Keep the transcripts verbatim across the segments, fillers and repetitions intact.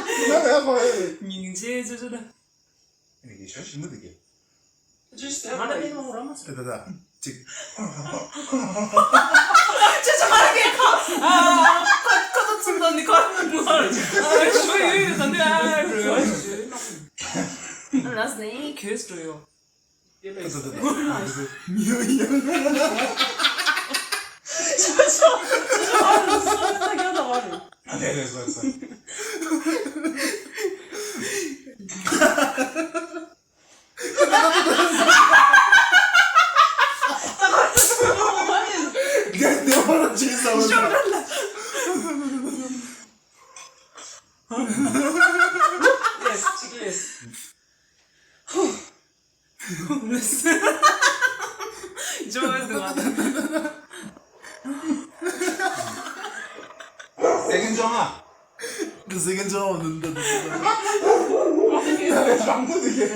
ན་ཡ་ཁོ་ཡ། སྙིང་རྗེ་ཅོ་ཅོ་ད། ཨེ་ནི་གི་ཞོ་ཞིམ་པོ་འདུག་གི། ང་ལ་ནི་མ་ར་མ་ཟེར། ད་ད་ད། ཅིག་ཅོ་ཅོ་མ་ར་གི་ཁ། ཨ། ཁོ་ཁོ་ཚོ་ཚུན་ཚོད་ནི་ཁོ་མ་ར། ཨ། ཞོ་ཡོད་ཡོད་ད་ནི། ཨ། ར་ཟེར་ནི་གོས་སུ་འགྲོ་ཡོད། ཟེ་ཀན་བཅོ་ལྔ། ཟེ་ཀན་བཅོ་ལྔ་ནི་འདི་འདི་འདི། གྲང་མོ་འདི་གས།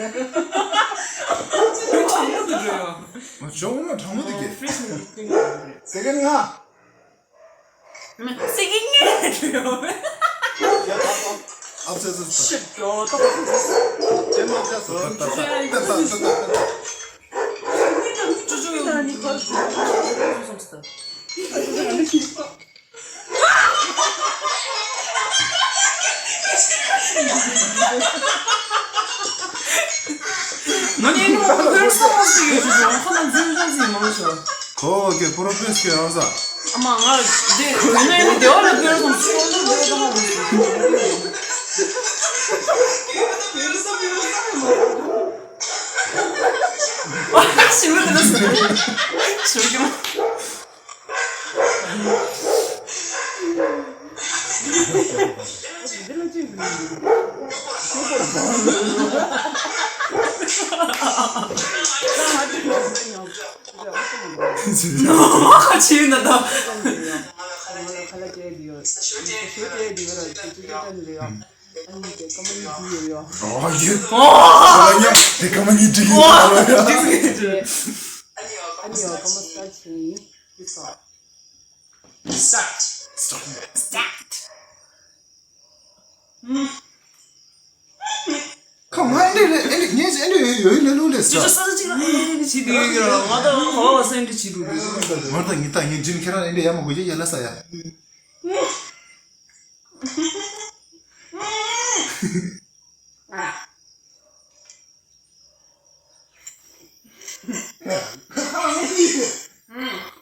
གྲང་མོ་འདི་གས། ཟེ་ཀན་ལྔ། སེ་གི་ངེ་ཡོད། ཨ་ཙི་ཙི་ཙི། ཤི་རྒྱོ་ཏོ། ཅེ་མ་ཅ་སོ། ཅུ་ཅུ་ཡོད། ནི་ཁོ་ཅུ་ཅུ་སོང་སྟེ། ང་ནི་ནོ་ཁོ་སོང་སྟེ་ཡོད་ཅུ་ཅུ། ཁོ་ན་འཛིན་འཛིན་འཛིན་མང་ཤོ། ཁོ་གི་པོ་རོ་པེས་ཀྱི་རང་ས། ཨ་མ་ང་དེ་དེ་ནས་ནི་དེ་བ་ལ་བོད་སོང་ཤོག་འདུག་བོད་དང་མ་ཨ་ཤི་མི་དེ་ལ་སུ་ཤི་མི་ཀྱི་མ། ཁ་ཆེ་ན་ད། ཁོ་ང་ཨེ་འདྲས་རེད། ཨེ་འདྲས་ངས་ཨེ་འདྲས་ཡོད་ཡོད་ལེ་ལུ་ལེ་ཅི་ཅི་ས་ས་ཅི་ལ་ཨེ་འདྲས་བྱེད་དུ་ཡོད་ཀྱི་ར། ང་ད་ང་ག་བ་ས་ཨེ་འདྲས་བྱེད་དུ་ཡོད། མར་ད་ངི་ད་ངི་ཇིན་ཁྱེད་རང་ཨེ་འདྲས་ཡ་མ་གོ་ཅི་ཡ་ལ་ས་ཡ།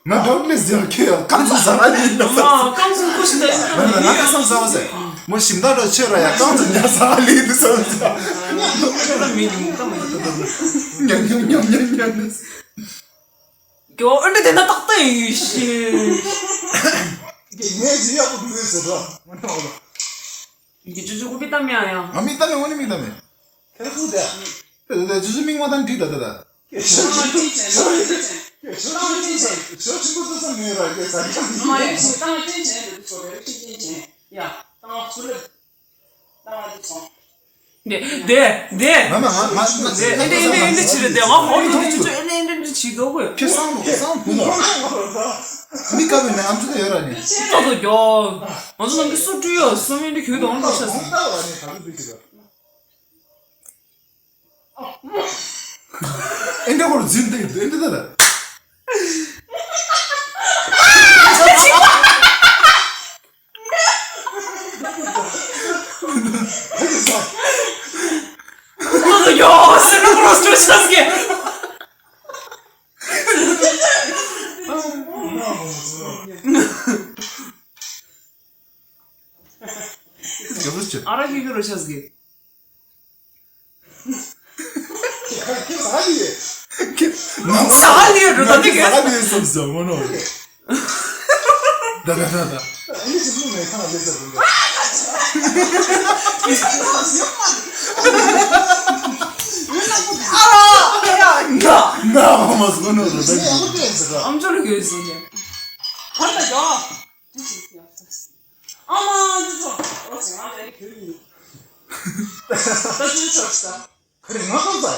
ང་ཌོག་ལེ་སི་ཡང་ཁྱོད་ཡང་རྐང་ཚུགས་ཟ་ར་ཡིན་ནོ། ཨ་རྐང་ཚུགས་ཁོ་ཤི་ད་ཡིན། ང་ལ་ང་ཁ་སང་ཟ་བ་ཟེར། མོ་ཞིམ་ད་ར་ཆོས་ར་ཡ་རྐང་ཚུགས་ཉ་ཟ་ར་ལི་འདུག་བསམ་ཟ། ཉམ་ཉམ་ཉམ་ཉམ་ཉམ་ཉམ། ཀྱོ་ཨ་འདྲ་དེ་ན་ཏག་ཏག་ཡིན་ཤི། ངས་ཇི་ཡག་པོ་འདུག་ཟེར་ར། མ་ནོར་བ། ངས་ཅུ་ཅུ་ཀུ་པི་ཏམ་ཡང་ཡང་། ང་མི་ཏམ་ཡང་ངོ་ནི་མི་ཏམ་ཡང་། ཁྱེད་ཚོ་དེ། དེ་དེ་ཅུ་ཅུ་མིང་མ་དང་འདྲི་ད་ད་ད། ཁྱེད་ཚོ་ཅི་ཁྱེད་ཚོ་ཅི་ཁྱེད་ཚོ་ཅི་ཁོ་ཚོ་སམ་མེད་ར་ཁྱེད་ཚ་ཁྱེད། མ་ཡོད་ཞིག་ཏང་ཅན་ཅན་དུ་ཚོ་རེ་ཅན་ཅན་ཅན་ཡ་ཏང་ཚུ་ལ་ཏང་ལ་དུ་ཚོང་། དེ་དེ་དེ། ང་མ་ང་ང་ང་དེ་ཨེ་འདྲ་ཨེ་འདྲ་ཨེ་འདྲ་བྱེད་རེད་དེ། ང་ཧོ་ལི་དེ་ཅུ་ཅུ་ཨེ་འདྲ་ཨེ་འདྲ་བྱེད་དོ་གོ། ཁྱེད་སང་ཁྱེད་སང་བུ་མོ། མི་དཀར་བའི་ནང་ཨམ་ཅོག་ཡོད་ར་ནི། ཏོ་ཏོ་ཀྱོ། ང་ཚོ་ནང་གི་སུ་བཀྲུས་ཡོད་སུ་མི་འདྲ་གྱོད་དང་འདྲ་ཆགས་སོང་། ཨེ་འདྲ་ཁོར་འཛིན་ཏེ་ཨེ་འདྲ་ད་ལ། ཡོ་སེ་ར་ཁོ་ར་སུ་ཆགས་ཀྱི། ཨ་ར་ཁྱི་ཁྱི་རུ་ཆགས་ཀྱི། ཁྱི་ཁྱི་ཟ་ལི། ཁྱི་ཟ་ལི་རུ་ད་དེ་གས། ཟ་ལི་སོབ་ཟ་མོ་ནོ། ད་ད་ད་ད། ཨ་ནི་སི་ལུ་མེ་ཁ་ན་ལེ་ཟ་རུ། ཨ་ར་ཡ་ཡ། ན་ན་མ་མ་སོ་ནོ་རུ་ད་གས། ཨམ་ཅོག་ལ་གས་སོ་ནི། ཧར་ད་གས། ཨ་མ་འདི་ཚོ་ཨོ་ཙི་ང་ལ་ཁྱོད་ཡིན། ད་ཅི་ཆོག་ཤི་ད། ཁ་རེ་ང་ཁོང་ཚ་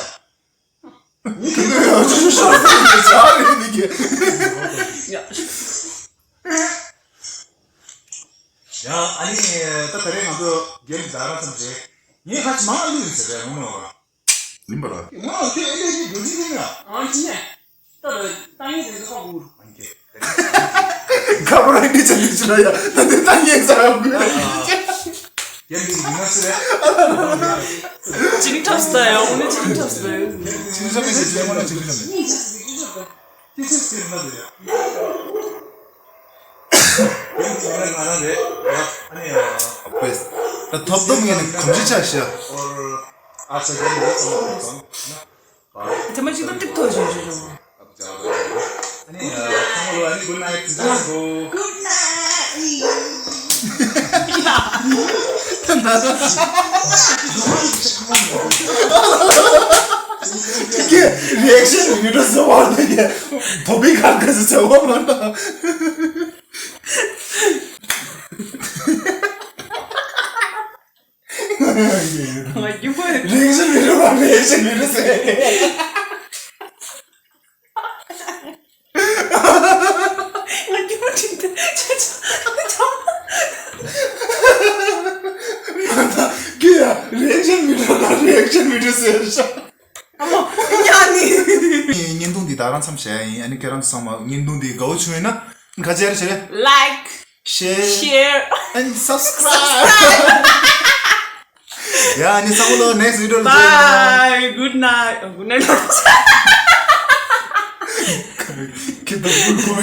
ཡ། ཉི་ཁི་ཁི་ཡོ་ཅི་ཤོར་ཟ་རེ་ནི་ཁི། ཡ། ཡ་ཨ་ནི་ད་ད་རེས་ང་ཚོ་རྒན་ད་ར་ཙམ་རེད། ངས་ཁ་ཅི་མང་ལུས་ཟེར་རེད་ངོ་མ་བ། ཡིན་པ་ལ། ང་ཁྱོད་ཨེ་ལེ་ནི་འགྲོ་ནི་ཡིན་ཡ། ཨང་ཅི་ནས། ད་ད་ཡིན་ཟེར་ཁ་བུར། ཁ་བུར་ཨེ་འདྲི་ཅན་འདི་ཅི་ལ་ཡ། ད་འདི་ད་ངས་ཟ་ཡ་བུར། ཡ་འདི་ཡིན་ན་ཟེར། ཅིང་ཁྲབ་སྟ་ཡ་འོ་ནི་ཅིང་ཁྲབ་སྟ་ཡ། ཅིང་ཁྲབ་མེད་ཅིང་ཁྲབ་མེད། ཅིང་ཁྲབ་མེད། ཁྱེད་ཚོས་ཟེར་ན་རེད། ཡང་ང་རང་རེད། ཨ་ནི་ཡ། ཨ་ཕེས། ད་ཐོབ་ཐོབ་ངས་ནི་གོམས་གཤིས་ཆ་ཤ། ཨོར་ཨ་ས་རྒྱ་མི་རེད་བསམ་པ་དང་། དེ་མ་ཅིག་ཏུ་ཏིག་ཐོ་བཞིན་བཞིན་བཞིན། ཨ་ནི་ཡ་ཚང་མ་ལོ་ཨ་ནི་good night ཟེར་གོ། Good night. ཁྱེད་རི་ཨེག་ཤན་མི་འགྲོ་ཟེར་བ་འདི་ནས་དོ་པི་ཁ་ཁ་ཟེར་ཟེར་བ་མ་ན། ང་རྒྱུ་མ་རེག་ཤ་མི་རུ་བ་རེག་ཤ་མི་རུ་ཟེར། ང་རྒྱུ་མ་ཁྲིད་དེ་ཆ་ཆ་ཆ། ཀི་ཡ་རེག་ཤ་མི་རུ་བ་རེག་ཤ་མི་རུ་ཟེར་ཤ། ཨ་མ་ཉ་ནི། བརྙན་ཐུང་འདི་ད་རང་མཚམས་བཞག་ཡ་ཡིན། ཨ་ནི་ཁྱེད་རང་ཚོ་ཚང་མ་བརྙན་ཐུང་འདི་དགའ་བོ་བྱུང་ཡོད་ན་ཁ་ཆེར་བྱེད། Like, share, share and subscribe. ཡ་ཨ་ནི་ཚང་མ་ལོ་next video ལ་མཇལ་ཡོང་། Bye, good night. Oh, good night. དང་ཁོ་བའི་